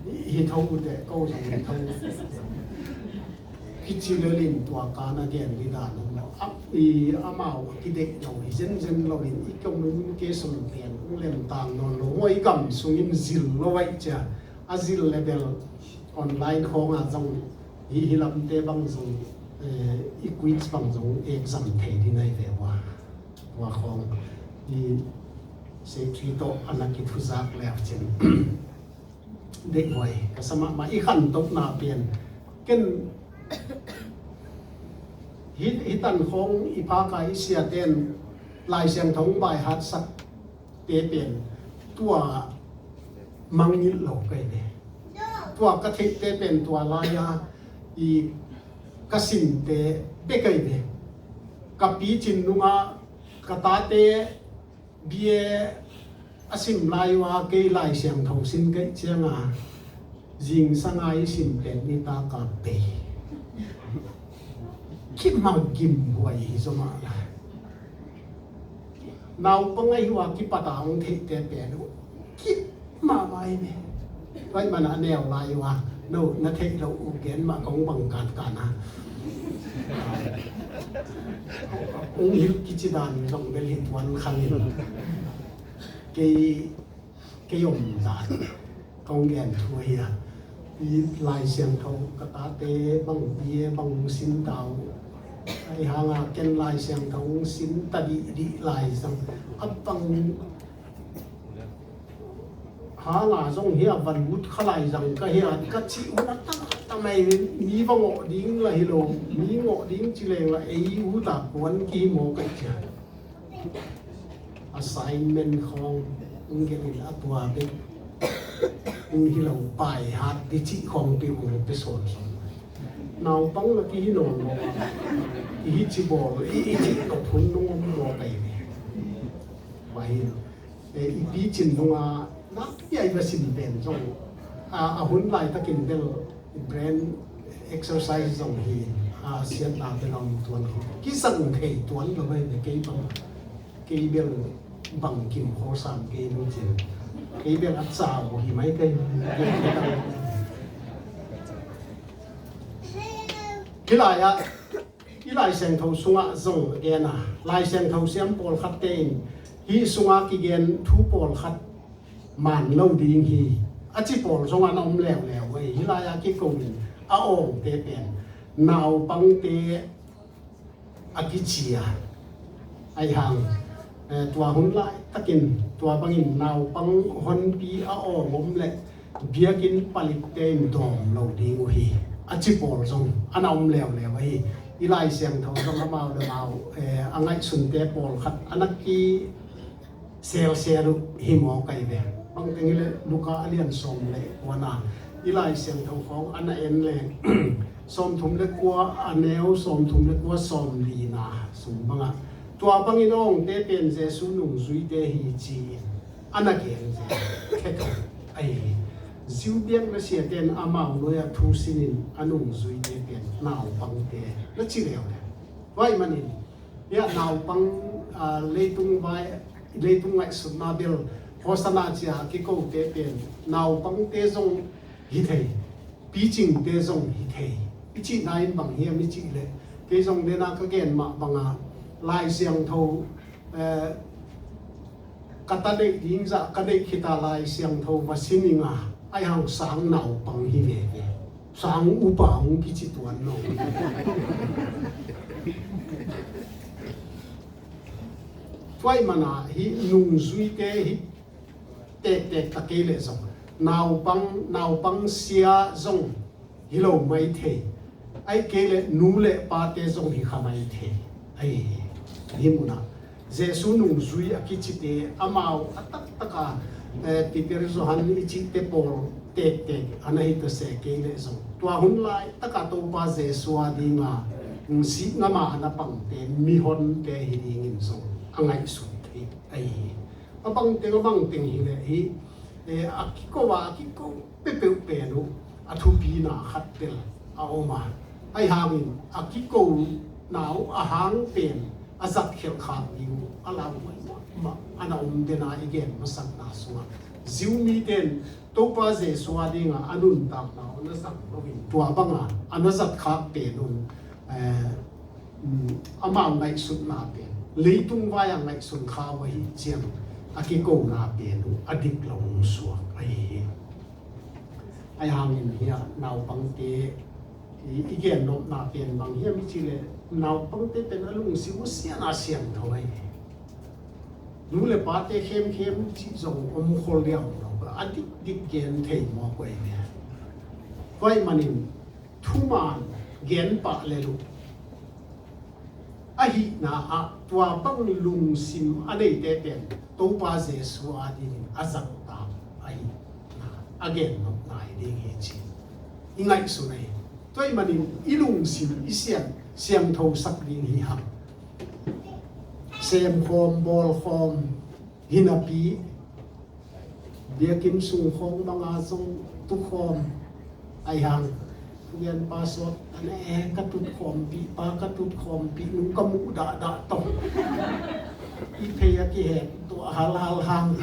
hi tho uh teh, ko zong hi tho uh. Kici lel in tua kan a gen ding dan om lo. A, i amau a kideih lo hi zenzen lo in i communication pen hong lemtang nawn lo maw, i gam sungin zil lo aih cia. A zil leh bel online khawng a zong hi, hi lamte bang zong, eh, i quiz bang zong exam thei ding ahi ve ua. Tua khawng i secretary tawh a na kithuzak leu cin deihhuai ka sa mahmah. I khantohna pen ken hi, hi tan khawng i phaka i siaten Lai Siangtho hong baihatsak te pen tua mangngilh lo ka hi ve. Tua ka theihte pen tua lai-a i ka simte bek ka hi ve. Ka picin nungah ka tate B A a sim lai uh a, kei Lai Siangtho sin ka hih ciangin zingsang a i sim pen nitak a bei. Kimah gimhuai hi zaw mah lai. Naupang ahi uh a kipat a hong theihte pen uh kip mahmah hi ve. Tua ahih manin a neu lai uh a, no, na theih loh uh gen mah kong bang kankan a. Hong hilh kici dan zong bel hi tuan khang in. Kei, kei om dan kong gen thu hi a. I Lai Siangtho ka tate bang B A bang hong sin ta uh. Ahi hangin ken Lai Siangtho hong sin ta dihdih lai zang. A bang hangin zong hi a, van lut kha lai zang ka hi a, ka cih hun a tam, tam ei, mi va ngawh ding la hi lo, mi ngawh ding ci leng la ei ut a kuan kihi maw ka hi cia. Assignment khawng hong gen in a tua bek hong hi lo, baihat ding cih khawng pi hong pe sawnsawn. Naupang na kihi nawn lo a, i hi ci bawl, i, i cih tawh hun nong om maw ka hi ve. Tua hi lo. Eh, i picin nungah nakpi a i va sim pen zong, a, a hun laitakin bel brain exercise zong hi, a, siatna bel a om tuan hi. Kizang thei tuan lo hi ve, kei bang, kei bel bang kim khawl sam kei nu cin. Kei bel a cau hi mai kei. Hi lai-ah i Lai Siangtho sungah zong a gen a, Lai Siangtho siam pawlkhatte in hih sungah kigen thu pawlkhat man lo ding hi, a ci pawl zong a na om leuleu hi. Hih lai-ah kiko in a awngte pen naupangte a kici a, ahi hang, eh, tua hun laitakin tua bangin naupang honpi a awng om leh biakinn palikte in dawm lo ding uh hi, a ci pawl zong a na om leuleu ahi. I Lai Siangtho zong amau le amau, eh, a ngaihsunte pawlkhat a na kiselsel uh hi maw ka hi ve. Bang teng hi leh Luka a lian sawm le kuana i Lai Siangtho khawng a na en leng sawmthum le kua, a neu sawmthum le kua, sawmlina sung bangah, tua bangin a awngte pen Jesu nungzuite hi ci-in a na gen zel khe tho ahi hi. Jew biakna siate in amau nuai-ah thu sinin a nungzuite pen naupangte na ci leuleu. Tua ahih manin, hih naupang, ah, leitung vai Leitung ngaihsutna bel Hosanna ci-a kikote pen naupangte zong hi thei, picingte zong hi thei. I cihna in bang hiam i cih leh, kei zong dena ka gen mah banga Lai Siangtho, eh, ka ta neih ding zah ka neih khita Lai Siangtho va sin ing a, ahi hang sang naupang hi veve. Sang upa hong kici tuan lo. Tua ahih mana hih nungzuite hih tektek ta kei leh zong, naupang, naupang sia zong hi lo mai thei. Ahih kei leh nu le pate zong hi kha mai thei. Ahi hi. Hih munah Jesu nungzui a kicite, amau a taktaka, eh, Peter, Johan i cihte pawl tektek a na hi ta se kei leh zong, tua hun laitaka Topa Jesu a dinga, mm, sih ngama a na pangte, mihonte hi dingin zong a ngaihsun thei ahi hi. A bangteng, a bangteng hi leh hi, eh, a kiko a, a kiko peuhpeuh pen uh a thupina khat bel a om a. Ahi hangin a kikona uh a hang pen a zat khelh khak ding uh a lau mahmah a na om dena i gen masakna sungah, Jew mite in Topa Jesu a dinga a nuntakna uh a na zang loin, tua banga a na zat khak pen un, eh, um, amau ngaihsutna pen leitung vai-a ngaihsun kha uh ahih ciang a kikona pen uh a dik lo hong suak ahi hi. Ahi hangin hih naupangte i, i gen nopna pen bang hiam i cih leh, naupangte pen a lungsim uh sian a siangtho ahi hi. Nu le pate khemkhem cih zong om khol liang lo, a dikdik gen thei mawk uh ahi hi. Tua ahih manin thuman gen pah lel uh, ahihna ah tua bang lungsim a neite pen Topa Jesu a dingin a zat tak ahihna a gen nopna hi ding hi ci i ngaihsun ahi. Tua ahih manin i lungsim i sian, siangthosak ding hi hang. Semkhawm, bawlkhawm hi napi, biakinn sung khawng banga zong tukhawm ahi hang. Thugenpa sawt a ne, eh, ka tutkhawmpih pa, ka tutkhawmpih nu ka muh dahdah tawh i phei a kihet tuah halhal hang.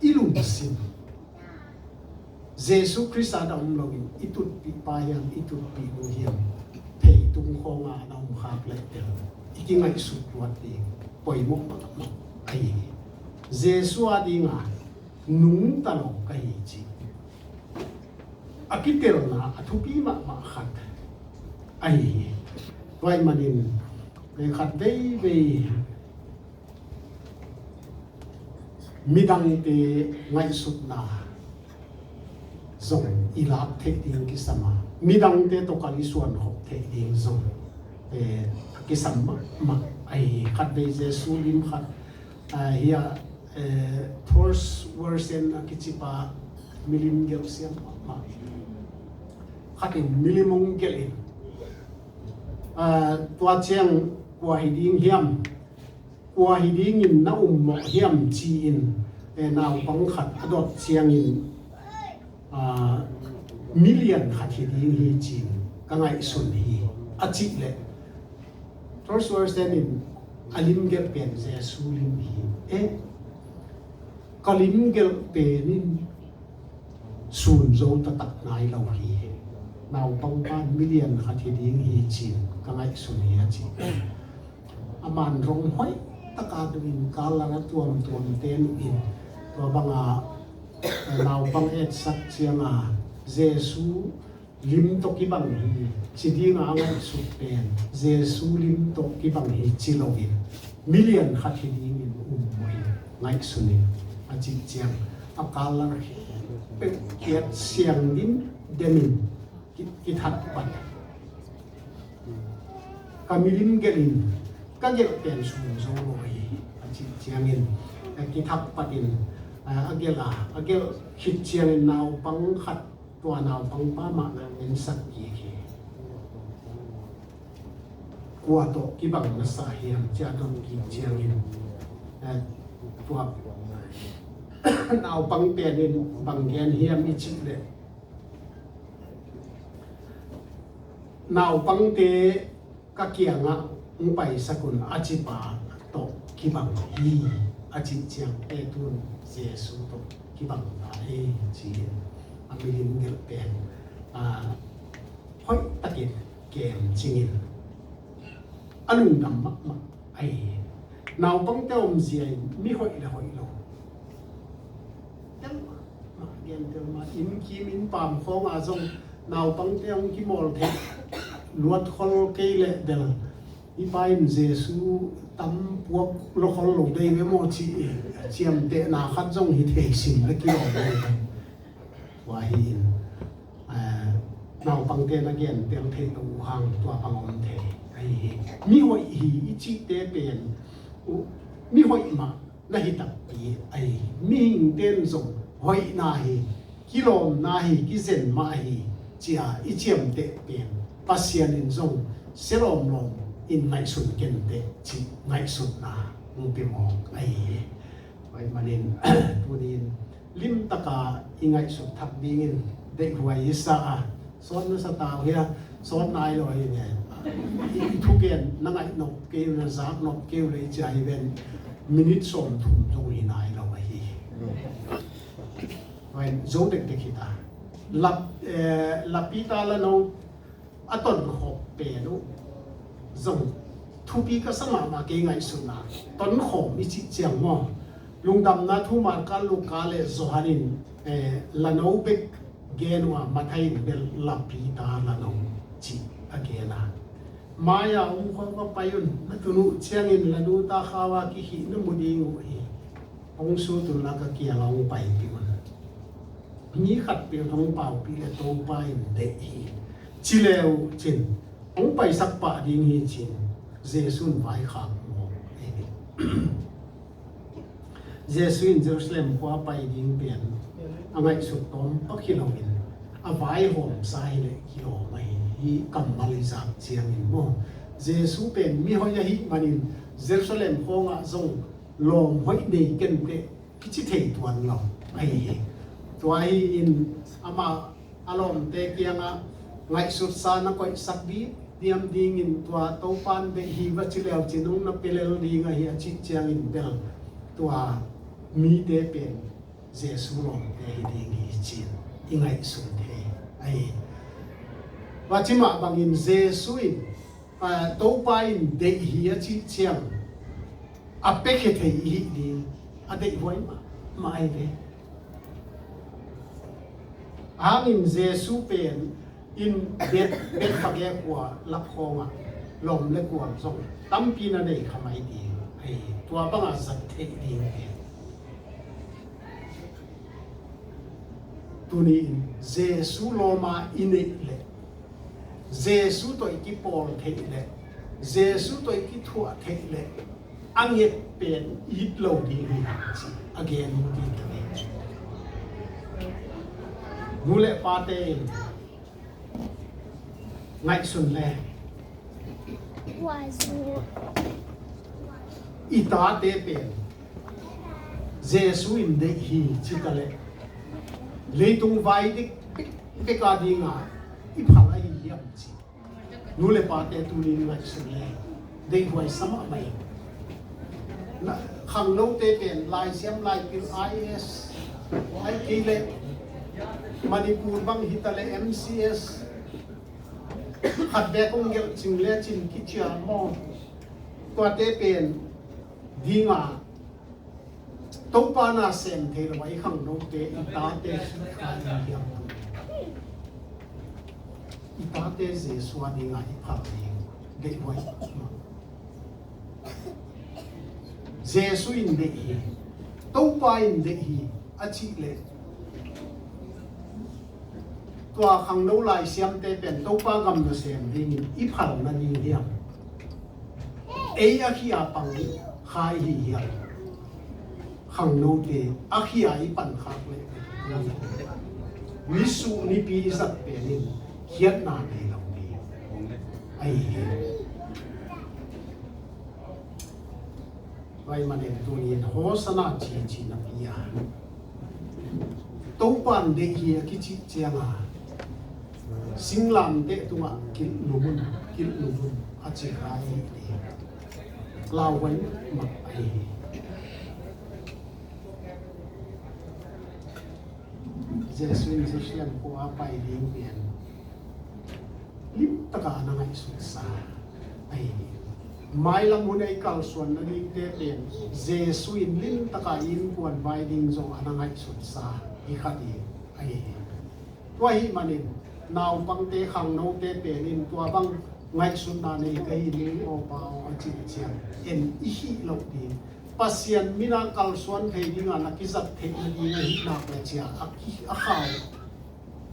I lungsim Jesu Khrist a dang om loin i tutpih pa hiam, i tutpih nu hiam, pheitung khawnga na om khak leh tel i kingaihsut luat ding poimawh mahmah ahi hi. Jesu a dinga nungta lo ka hi ci a kitelna a thupi mahmah khat ahi hi. Tua ahih manin khat veivei midangte ngaihsutna zong i lak theih ding kisam a, midangte tawh kal i suankhop theih ding zong, eh, a kisam mahmah ahi hi. Khatvei Jesu lim khat, ah, hia, eh, Thorvaldsen a kicipa milim gelh siam mahmah khat in milim hong gelh in, ah, tua ciang kua hi ding hiam, kua hi dingin na um mawh hiam ci-in, eh, naupang khat a dot ciangin, ah, million khat hi ding hi ci-in ka ngaihsun hi a cih leh, Thorvaldsen in a lim gelh pen Jesu lim hi. Eh, ka lim gelh pen in sun zo taktak nai lo hi. Naupang pan million khat hi ding hi ci-in ka ngaihsun hi a ci. A man rong hoih taka dungin color a tuamtuam te nuh in, tua banga, eh, naupang etsak cianga Jesu lim tawh kibang hi ci dinga a ngaihsut pen Jesu lim tawh kibang hi ci loin, million khat hi dingin um mawh hi, ngaihsun in a cih ciang a color peuh kiat siang dimdem in ki, kithat pan. Ka milim gelh in ka gelh pen sun zo lo hi a cih ciangin, a kithak patin, a, a gelh a, a gelh khit ciangin naupang khat, tua naupang pa mah na ensak kik hi. Kua tawh kibang na sa hiam ci-a dong kik ciangin, a, tua naupang pen in bang gen hiam i cih leh, naupangte ka kiangah hong paisak un a cipa, tawh kibang hi a cih ciang Petrun Jesu tawh kibang ta hi ci-in a milim gelh pen, a, hoih takin kem cingin a lungdam mahmah ahi hi. Naupangte omzia in mi hoih le hoih lo tel mahmah, gen tel mah, inn kim inn pam khawngah zong naupangte hong kimawl theih luat khol kei leh bel, hih pa in Jesu tam puak lo khol lo dei ve maw cih ciamtehna khat zong hi thei sim le kilawm dei. Tua hi in, eh, naupangte na gen tel theih lo uh hang tua bang om thei ahi hi. Mi hoih hi i cihte pen uh, mi hoih mah na hi takpi ahi hi. Mihingte in zong hoihna hi, kilawmna hi, kizen mah hi cia i ciamteh pen Pasian in zong sia lawmlawm in ngaihsun kenteh cih ngaihsutna hong pia mawk ahi hi. Tua ahih manin tuni in limtaka i ngaihsut thak dingin deihhuai i sa a, sawt na sa ta uh hia, sawt nai lo ahi ve. I thugen na ngaih nop kei uh, na zak nop kei uh leh i cia hi ven, minit sawmthum zong hi nai lo ahi. Tua in zo dekdek hi ta. Lap, eh, Lapita Lano a tonkhawm pen uh zong thupi ka sa mahmah kei ngaihsutna. Tonkhawm i cih ciang maw, Lungdamna Thu Marka, Luka le Johan in, eh, Lano bek gen uh a, Matthai in bel Lapita Lano cih a gen a. Mai-a om khawng va pai un, na tun uh ciangin Lanu ta khau a kikhih na mu ding uh hi. Hong sut un la ka kiang a hong paipih un. Mi khatpeuh in hong paupih leh Topa in deih hi ci le uh cin, hong paisak pah ding hi ci-in Jesu in vaikhak mawk ahi hi. Jesu in Jerusalem khua pai ding pen a ngaihsut tawm pak hi loin a vaihawmsa hileh kilawm ahi hi. Kammal i zak ciangin maw, Jesu pen mihoih ahih manin Jerusalem khawngah zong lawm hoih nei kenteh kici thei tuan lo ahi hi. Tua hi in amah a lawmte kiangah ngaihsutsa na koihsak ding diam dingin tua Topa in deih hi va ci leu cin hong na pia lel ding ahi a cih ciangin bel tua mite pen Jesu lawmte hi ding hi ci-in i ngaihsun thei ahi. Tua ci mah bangin Jesu in, ah, Topa in deih hi a cih ciang a piakhia thei i hih ding a deihhuai mahmah ahi ve. Hangin Jesu pen in Bet, Betfage khua lak khawngah lawm le kuam zong tampi na nei kha mai ding ahi hi. Tua bangah zat theih ding hi. Tuni in Jesu lawma i neih leh, Jesu tawh i kipawl theih leh, Jesu tawh i kithuah theih leh a nget pen it lo ding hi ci a gen uh ding ka hi. Nu le pate in ngaihsun le i tate pen Jesu in deih hi ci ta leh leitung vai dik bek, bek a dinga i phal ahi hiam ci. Nu le pate tuni in ngaihsun le deihhuai sa mahmah ing. Na, khangnote pen laisiam laipil, I A S, ahih kei leh Manipur bang hi ta leh M C S, khat bek hong gelh cing le cin kiciam maw. Tuate pen dinga Topa na sem thei lo a i khangnote, i tate hi kha i hiam? I tate Jesu a dinga i phal ding deihhuai. Jesu in deih hi, Topa in deih hi a cih leh tua khangno laisiamte pen Topa gam nasem dingin i phal na ding hiam? Ei a khia pang kha i hi hiam? Khangnote a khia i pan khak leh misuh nipi i zat pen in khiatna nei lo ding ahi hi. Tua ahih manin tuni in Hosanna ci ci napi a, Topa in deih hi a kicih cianga singlamteh tungah kilh nung un, kilh nung un a ci kha i hi. Lau huai mah ahi hi. Jesu in Jerusalem khua pai ding pen limtaka a na ngaihsutsa ahi hi. Mailam hun ei kalsuan nadingte pen Jesu in limtaka innkuan vai ding zong a na ngaihsutsa hi kha ding ahi hi. Tua ahih manin naupangte, khangnote pen in tua bang ngaihsutna nei ka hi ning aw pa aw a cih ciang en i hih loh ding, Pasian mina kalsuan thei dinga na kizat theih nading ahih nak le cia a ki-, a khau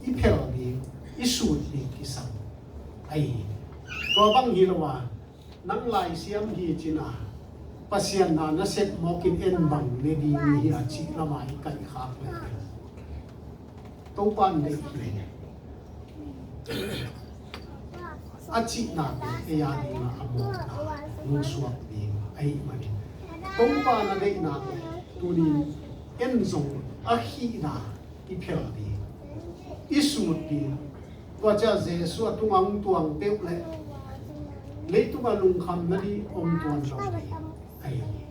i phel ding, i sut ding kisam ahi hi. Tua bang hi lo a, nang laisiam hi cin a, Pasian na na sep mawkin en bang ne ding hi a cih lama i kaihkhak le Topa in deih hi a cihna pen ei a dinga a mawkna hong suak ding ahih manin Topa na deihna pen tunin en zong a khihna i phel ding, i sut ding. Tua ciah Jesu a tungah hong tuang peuh leh leitungah lungkham nading om tuan lo ding ahi hi.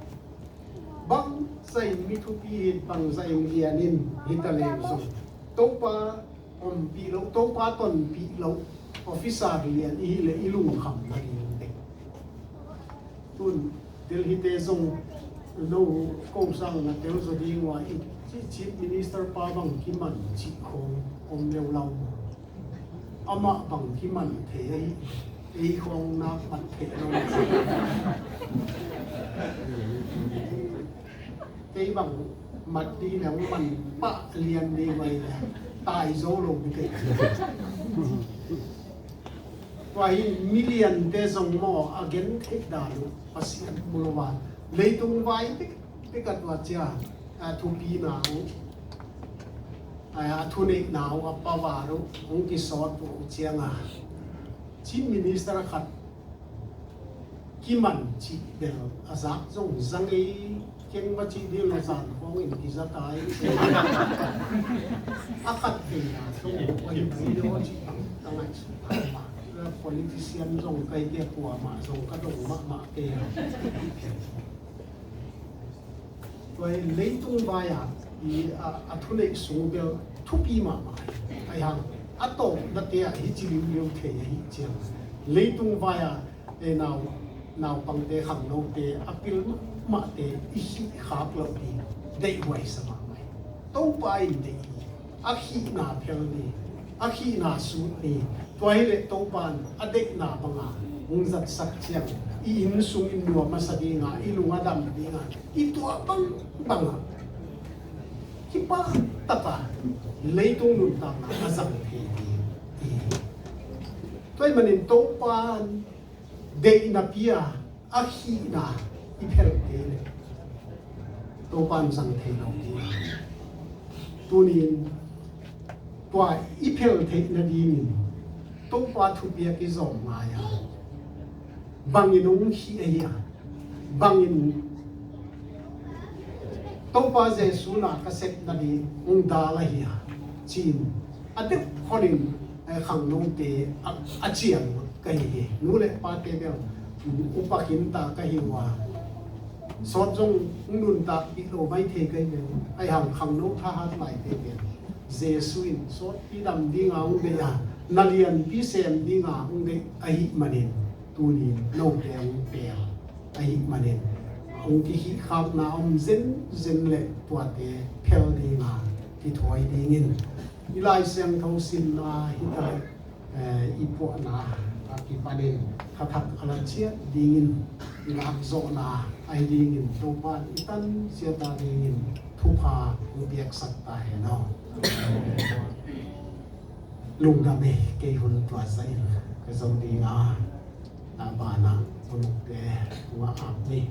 Bangzah in mi thupi hi, bangzah in lian in hi ta leng zong, Topa ompih loh, Topa tonpih loh officer lian i hih leh i lungkham nading ding. Tun Delhi-te zong no ko sang na tel zaw ding ua, i Chief Minister pa bang kiman cih khong om leuleu. Amah bang kiman thei ahi, ei khong nak mat thei lo. Kei bang mat ding leng man pah lian ding vai le tai zo lo bi kei. Tua hi miliante zong maw a gen theih dan uh Pasian mu lo a, leitung vai bek bek a tua cia a thupina uh, a thuneihna uh, a power uh hong kisawt uh cianga Chief Minister khat kiman cih bel a zak zong zang ei keng va cih ding a zan khawng in kiza tai. A khat kei na zong a hi pui lo cih bang ka ngaihsut mahmah. Politician zong kai te kuamah zong ka dong mahmah te. Tua hi leitung vai-a i, a, a thuneih sung bel thupi mahmah. Ahi hang a tawpnate ah hi ci liuliu thei ahi ciang leitung vai-a e nau, naupangte, khangnote a pil mahmahte i hih khak loh ding deihhuai sa mahmah hi. Topa in deih hi. A khihna phel ni, a khihna sut ni. Tua hileh Topa in a deihna banga hong zatsak ciang i inn sung in nuam a sa dinga, i lung a dam dinga, i tuah bangbanga kipah taka leitung nuntakna a zang thei ding hi. Tua ahih manin Topa in deihna pia a khihna i phelte le Topa in zang thei lo ding. Tunin tua i phel theih nadingin Topa thupiak i zawm ngai a, bangin hong khih ahi a, bangin Topa Jesu na ka sep nading hong dal ahi a, ci-in a deuh khonin, eh, khangnote a, a ciang ka hi hi. Nu le pate bel upa khinta ka hi uh a, sawt zong nuntakpih lo mai thei ka hi ve. Ahi hang khangno thahat laite bel Jesu in sawtpi dam dinga hong deih a, na lianpi sem dinga hong deih ahih manin tunin note hong pel ahih manin hong kihihkhakna om zenzen le tuate phel dinga kithuai dingin i Lai Siangtho simna hi ta le, eh, i puahna a kipanin khathak a la ciat dingin i lakzawhna ahi dingin Topa in i tan ciat a dingin thupha hong piaksak ta hen aw. Lungdam e, kei hun tua zahin ka zo dinga, a banah hunukte tungah ap ni.